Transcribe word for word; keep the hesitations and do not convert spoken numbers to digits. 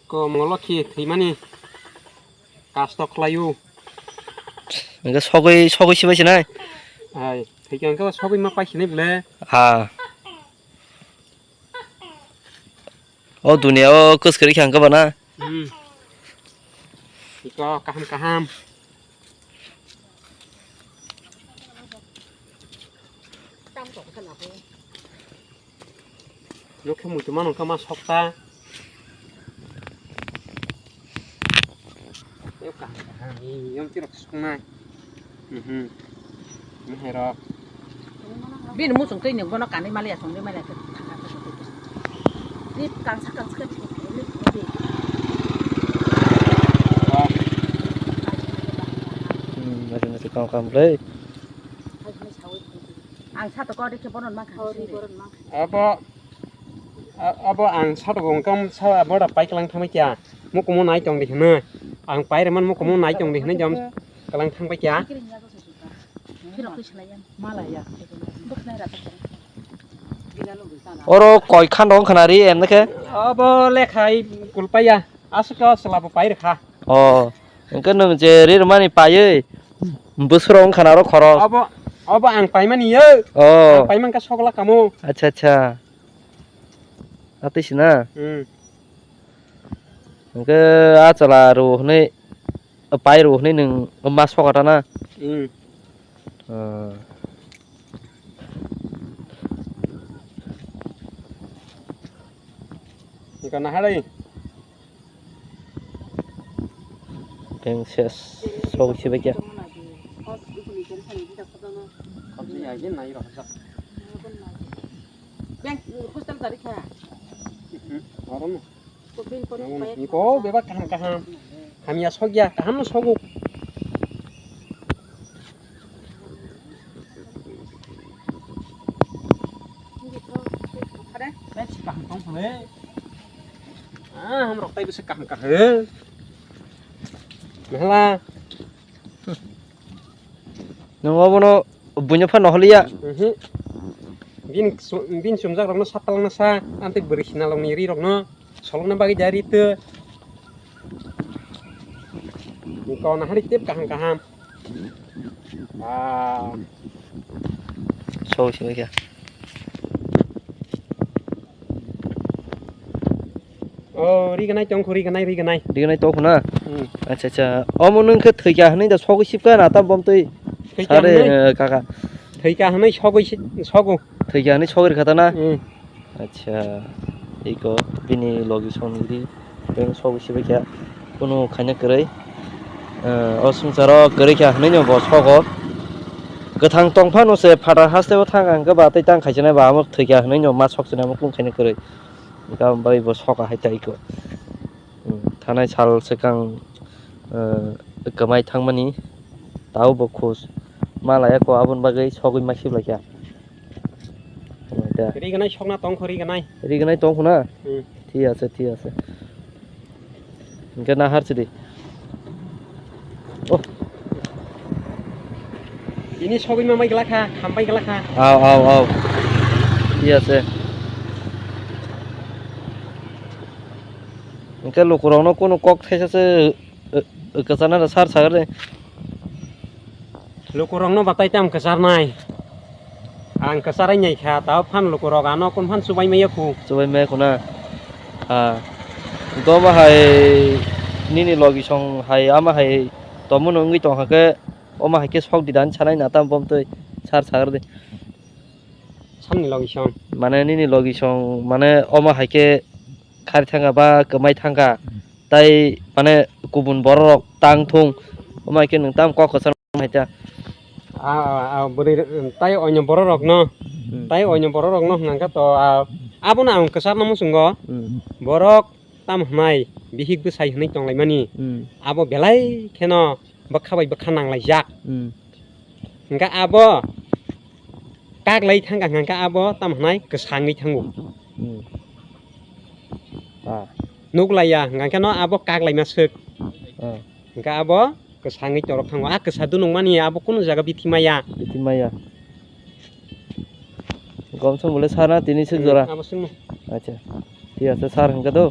Ko molo khi thwimani kasto khlaio. Hwnkhe sogwi, sogwi sibai sinai? Hai, thwikha hwnkhe sogwi ma paisinai bwle? Ha. O dunia o kwskwrwi kha hwnkhe ba na? Hmm. Iko kaham kaham. Nokhe muitu mano kama sokta. Yam tirok soknai. Mhm. Meherok. Bini muchung twi nwng bono kanwi maliya, songwi maliya khe thangkha khe sotwi khe. Ni kangsa kangsa khe. Hmm, mari mari kam kam le. Ang sa to kori khe bono mankha. Abo, a-, abo ang sa to gong kam sa abo da pai klang thangbai kya. Mukumu nai tong di hwnwi. Ang pai rwman mukumu nai tong di hwnwi jom klang thangbai kya. Oro koi khan rong khana ri em nakhe? Abo lekhai kulpaya. Aswk to chwla bo pai rwkha. Oh, hwnkhe nwng je ri rwmani paiwi bwswrok wngkha na oro khorok. Abo, abo ang paimani yo. Oh. Ang paimang kha sogla kamo. Acha, acha. Atwi sina? Hmm. Hwnkhe a chwla rw hwnwi, pai rw hwnwi nwng ma sokata na? Hmm. Ah. Ika naharai. Beng ses sok sibai kya. Beng hostel tari kha. Oro no. Iko bebak kaham kaham. Hamya sokya, kaham no sogo. Are, besi kaham tong phone. Ah, hamrok tai besi kaham kaham. Mehla. Nwng obono buino phano holiya. Mhm. Bini su-, bini sumjak rokno satalangna sa, amtwi bwrwi sinalokni ri rokno solokna bagwi da ri tw. Kona hari tep kaham kaham. Ah. Sok sini kya. Oh, ri ganai tong khu, ri ganai, ri ganai. Ri ganai tong khu na? Hmm. Acha, acha. Omo nwng khe thwikha hwnwi da sogwi sipkha na tam bom twi. Thwikha sare, hwnwi? Eh, kaka. Thwikha hwnwi sogwi si-, sogo. Thwikha hwnwi sogwi rwkha ta na? Hmm. Acha. Iko bini logi song ri. Beng sogwi sibikha. Kunu khaina kwrwi. Eh, o swngcharo kwrwi kha hwnwi no bo sogo. Kwthang tong phano se phatar haste o thang ang khe ba tei tang khaisa nai ba amo thwikha hwnwi no ma sok se nai amo kung khaina kwrwi. Eka bai bo soka hai tai ko. Hmm, thanai sal swkang, eh, kwmai thangmani tao bo khus ma laya ko aboni bagwi sogwi ma siblaikha. Kwmai da. Ri ganai sokna tong kho ri ganai. Ri ganai tong kho na? Hmm. Thik ase, thik ase. Hingke nahar sidi. Oh. Ini sogwi mamai glakha, khambai glakha. Aw, aw, aw. Thik ase. Hingke lukurokno kunu kok thaisa se, eh, eh, kwchana da sar sagar de. Lukurokno batai tam kwcharnai. Ang kwcharai nai kha, tao phan lukurok ano kun phan chubai maya khu. Chubai maya khu na? Ah. Doma hai nini logi song hai ama hai tomo no wngwi tong hakhe, oma hai khe sok di dan sanai na tam bom twi sar sagar de. Samni logi song. Mane nini logi song, mane oma hai khe khari thangkha ba kwmai thangkha. Tai mane kubun borok rok tang thung, omo hai khe nwng tam kok kwchar hai ta. A, a, a, bwrwi rok, tai oino borok rok no, hmm, tai oino borok rok no hwnkha to, a, abono ang kwchar no muchungo. Hmm. Borok tam hwnai bihik bwsai hwnwi tong lai mani. Hmm. Abo belai kheno bwkha bai bwkha nang lai jak. Hmm. Hwnkha abo kak lai thang kha, hwnkha abo tam hwnai kwsangwi thango. Hmm. Ah. Nuk laiya, hwnkha khe no abo kak lai ma swk. Ah. Hwnkha abo kwsangwi torok thango. A kwsa dunung mani abo kunu jaga bithi maya. Bithi maya. Gom song bole sar na tini swk jora. Hmm, abo swk no. Acha. Thik ase sar hwnkha do.